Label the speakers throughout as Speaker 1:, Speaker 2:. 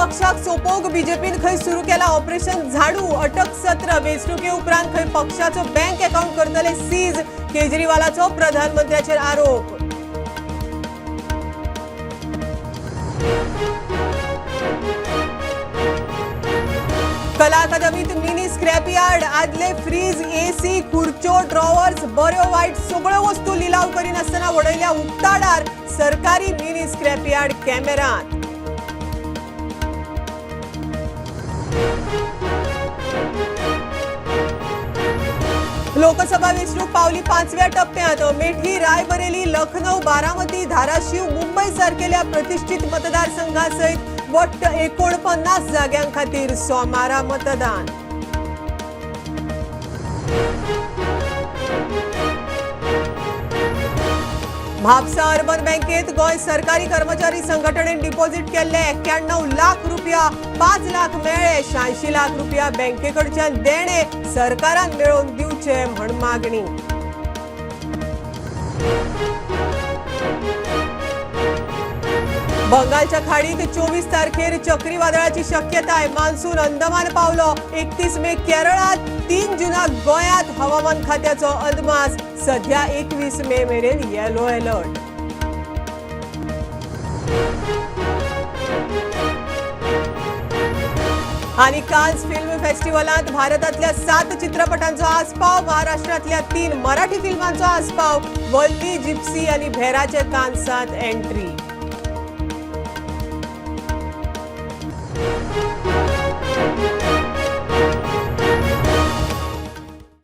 Speaker 1: पक्षाक सोपोवंक बीजेपीन खंय सुरू केला ऑपरेशन झाडू. अटक सत्र. वेंचणुके उपरांत खंय पक्षाचो बँक अकाउंट करतले सीज. केजरीवालाचो प्रधानमंत्र्याचेर आरोप. कला अकादमीत मिनी स्क्रॅपयार्ड. आदले फ्रीज, एसी, खुर्च्यो, ड्रॉवर्स, बऱ्यो वायट सगळ्यो वस्तू लिलाव करिनासतना वडयल्या उक्ताडार. सरकारी मिनी स्क्रॅपयार्ड कॅमेरात. लोकसभा वेंचणूक पावली पांचव्या टप्प्यात. अमेठी, रायबरेली, लखनौ, बारामती, धाराशिव, मुंबय सारकेल्या प्रतिष्ठित मतदारसंघासयत वट्ट 49 जाग्यां खातीर सोमारा मतदान. म्हापसा अर्बन बँकेत गोंय सरकारी कर्मचारी संघटनेन डिपॉझिट केल्ले 91 लाख रुपया 5 लाख मेळ्ळे. 86 लाख रुपया बँकेकडच्यान देणे सरकारान मेळोवन दिवचे म्हण मागणी. बंगालच्या खाडीत 24 तारखेर चक्रीवादळाची शक्यताय. मान्सून अंदमान पावलो. 31 मे केरळात, 3 जुनाक गोंयांत. हवामान खात्याचो अदमास. सध्या 21 मे मेरेन येलो अलर्ट. आणि कान्स फिल्म फेस्टिवलांत भारतातल्या 7 चित्रपटांचो आस्पाव. महाराष्ट्रातल्या 3 मराठी फिल्मांचो आस्पाव. वल्ली, जिप्सी आणि भेराचे कान्सात entry.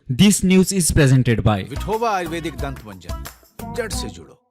Speaker 2: This news is presented by
Speaker 3: Vithoba Ayurvedic दंत मंजन, जड़ से जुड़ो।